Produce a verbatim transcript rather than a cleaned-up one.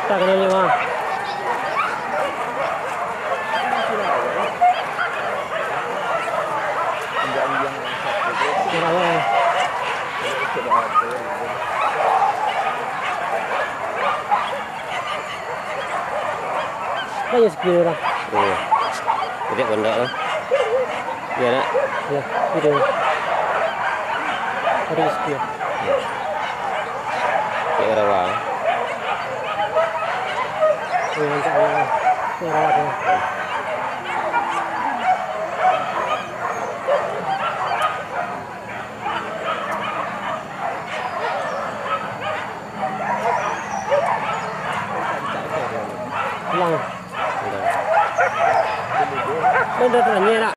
Tak kena ni, Bang. Marah, Bang. Banyak sekali orang. Iya. Tidak pondok tu. Iya, nak? Ya, itu. Ada rezeki ya. Kayak rawa. Iya, insya Allah. Ini rawa tu. Pulang. Udah. Udah, udah, udah, ni nak.